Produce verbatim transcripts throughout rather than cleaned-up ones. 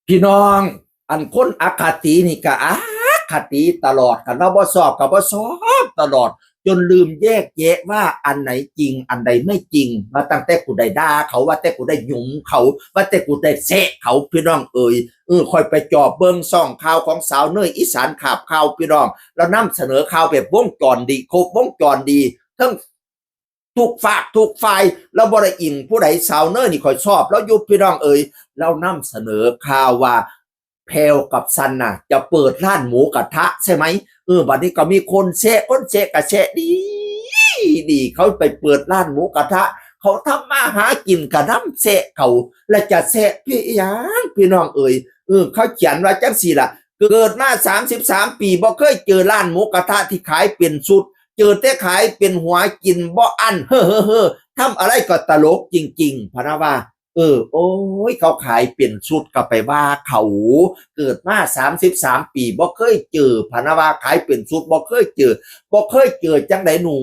พี่น้อง อันคนอคตินี่ก็อคติตลอด คันว่าบ่ชอบก็บ่ชอบตลอด จนลืมแยกแยะว่าอันไหนจริง อันใดไม่จริง ว่าตั้งแต่กูได้ด่าเขา ว่าแต่กูได้หยุมเขา ว่าแต่กูได้แซะเขา พี่น้องเอ๋ย เออ ค่อยไปจอบเบิ่งช่องข่าวของสาวเนยอีสานขาบข่าว พี่น้อง แล้วนำเสนอข่าวแบบวงจรดี ครบวงจรดี ทั้งทุกฝากทุกฝ่าย แล้วบ่ได้อิงผู้ใด สาวเนยนี่ค่อยชอบ แล้วอยู่ พี่น้องเอ๋ย แล้วนำเสนอข่าวว่า แพรวกับซันน่ะ จะเปิดร้านหมูกระทะใช่ไหม เออ บัดนี้ก็มีคนแซะ คนแซะก็แซะดี ดี เขาไปเปิดร้านหมูกระทะ เขาทำมาหากินกะนำแซะเขา และจะแซะพี่หยัง พี่น้องเอ๋ย เออ เขาเขียนว่าจังซี่ล่ะ เกิดมาสามสิบสามปีบ่เคยเจอร้านหมูกระทะที่ขายเป็นชุด เจอแต่ขายเป็นหัวกินบ่อั้น เฮ้อเฮ้อเฮ้อ ทำอะไรก็ตลกจริงๆ พะนะว่า เออ โอ้ย เขาขายเป็นชุดก็ไปว่าเขา เกิดมาสามสิบสามปีบ่เคยเจอ พะนะว่าขายเป็นชุดบ่เคยเจอ บ่เคยเจอจังใดหนู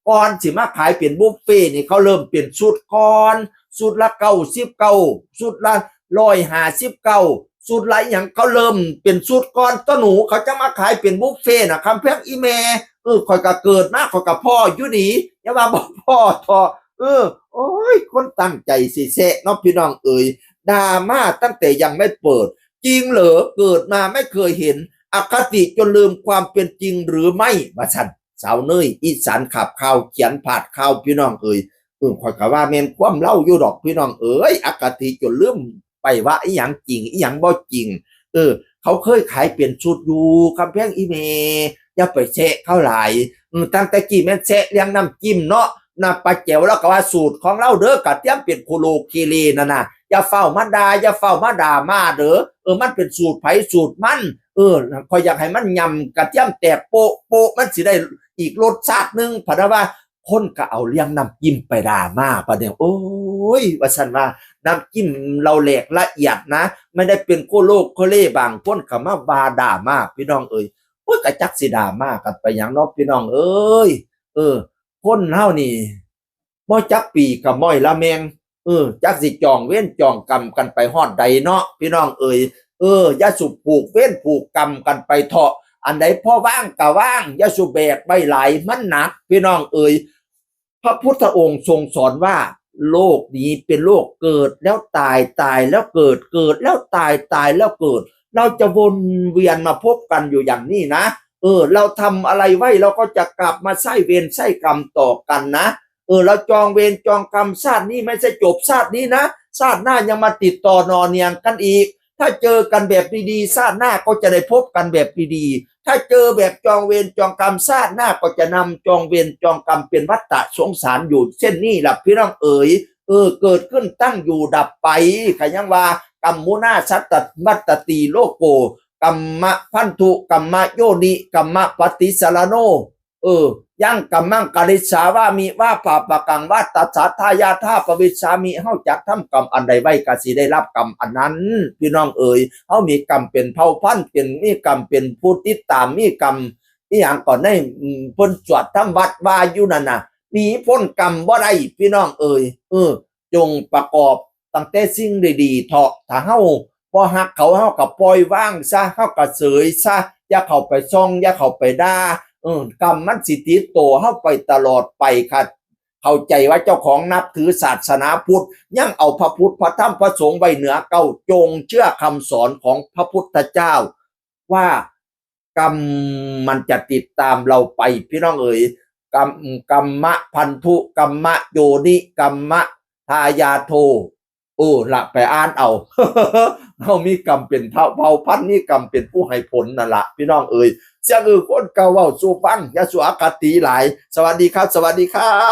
ก่อนสิมาขายเป็นบุฟเฟ่ต์นี่เขาเริ่มเป็นชุดก่อน ชุดละเก้าสิบเก้า ชุดละร้อยห้าสิบเก้า ชุดละหยังเขาเริ่มเป็นชุดก่อน ตัวหนู เขาจะมาขายเป็นบุฟเฟ่ต์นะ คำแพงอีแม่ เออ ข่อยก็เกิดมาข่อยก็พ้ออยู่ดี อย่าว่าบ่พ้อเถาะ เออ โอ้ย คนตั้งใจสิแซะเนาะ พี่น้องเอ๋ย ด่ามาตั้งแต่ยังไม่เปิด จริงเหรอ เกิดมาไม่เคยเห็น อคติจนลืมความเป็นจริงหรือไม่ ว่าซั่น สาวเนยอีสานขาบข่าวเขียนพาดข่าว พี่น้องเอ๋ย เออ ข่อยก็ว่าแม่นความเล่าอยู่ดอก พี่น้องเอ๋ย อคติจนลืมไปว่าอีหยังจริง อีหยังบ่จริง เออ เขาเคยขายเป็นชุดอยู่ คำแพงอีแม่ อย่าไปแซะเขาหลาย อืม ตั้งแต่กี้แม่นแซะเรื่องน้ำจิ้มเนาะ น้ำปลาแจ๋ว แล้วก็ว่าสูตรของเราเด้อ กระเทียมเป็นโคโลเคเลนั่นน่ะ อย่าเฝ้ามาด่า อย่าเฝ้ามาด่ามาเด้อ เออ มันเป็นสูตรไผสูตรมัน เออ ข้อยอยากให้มันยำกระเทียมแตกโป๊ะโป๊ะ มันสิได้อีกรสชาติหนึ่ง พะนะว่า คนก็เอาเรื่องน้ำจิ้มไปด่ามา ปะเนี่ย โอ้ย ว่าซั่นว่า น้ำจิ้มเราแหลกละเอียดนะ ไม่ได้เป็นโคโลกโคเล บางคนก็มาว่าด่ามา พี่น้องเอ๋ย โอ้ย กะจักสิด่ามากันไปหยังเนาะ พี่น้องเอ๋ย เออ คนเฮานี่ บ่จักปีก็ม้อยละแมง เออ จักสิจองเวรจองกรรมกันไปฮอดใดเนาะ พี่น้องเอ๋ย เออ อย่าสุผูกเวรผูกกรรมกันไปเถาะ อันใดพอว่างก็ว่าง อย่าสุแบกไว้หลาย มันหนัก พี่น้องเอ๋ย พระพุทธองค์ทรงสอนว่า โลกนี้เป็นโลกเกิดแล้วตาย ตายแล้วเกิด เกิดแล้วตาย ตายแล้วเกิด เราจะวนเวียนมาพบกันอยู่อย่างนี้นะ เออ เราทำอะไรไว้ เราก็จะกลับมาใช้เวรใช้กรรมต่อกันนะ เออ เราจองเวรจองกรรมชาตินี้ไม่ใช่จบชาตินี้นะ ชาติหน้ายังมาติดต่อนอเนียงกันอีก ถ้าเจอกันแบบดีๆ ชาติหน้าก็จะได้พบกันแบบดีๆ ถ้าเจอแบบจองเวรจองกรรม ชาติหน้าก็จะนำจองเวรจองกรรมเป็นวัฏฏะสงสารอยู่เช่นนี้ล่ะ พี่น้องเอ๋ย เออ เกิดขึ้นตั้งอยู่ดับไป ขยังว่า กัมมุนาสัตตวัตตตีโลโก กัมมะพันธุ กัมมะโยนิ กัมมะปฏิสารโน เออ ยังกัมมังกริสสาวามิ ว่าปาปะกัง ว่าตัสสะทายาทาปวิสสามิ เฮาจักทำกรรมอันใดไว้ ก็สิได้รับกรรมอันนั้น พี่น้องเอ๋ย เฮามีกรรมเป็นเผ่าพันธุ์ เป็น มีกรรมเป็นผู้ติดตาม มีกรรมอีหยังก่อนใน อืม เพิ่นสวดทำวัดว่าอยู่นั่นน่ะ หนีพ้นกรรมบ่ได้ พี่น้องเอ๋ย เออ จงประกอบตั้งแต่สิ่งดีๆ เถาะ ถ้าเฮาบ่ฮักเขา เฮาก็ปล่อยวางซะ เฮาก็เสยซะ อย่าเข้าไปส่อง อย่าเข้าไปด่า เออ กรรมมันสิติดตัวเฮาไปตลอดไปค่ะ เข้าใจว่าเจ้าของนับถือศาสนาพุทธ ยังเอาพระพุทธ พระธรรม พระสงฆ์ไว้เหนือเก้า จงเชื่อคำสอนของพระพุทธเจ้า ว่ากรรมมันจะติดตามเราไป พี่น้องเอ๋ย กัม กัมมะพันธุ กัมมะโยนิ กัมมะทายาโท เออ ละไปอ่านเอา เฮามีกรรมเป็นเผ่า เผ่าพันธุ์ มีกรรมเป็นผู้ให้ผลนั่นละ พี่น้องเอ๋ย เสียงอือคนเก่าเว้าสู่ฟัง อย่าสู่อคติหลาย สวัสดีครับ สวัสดีครับ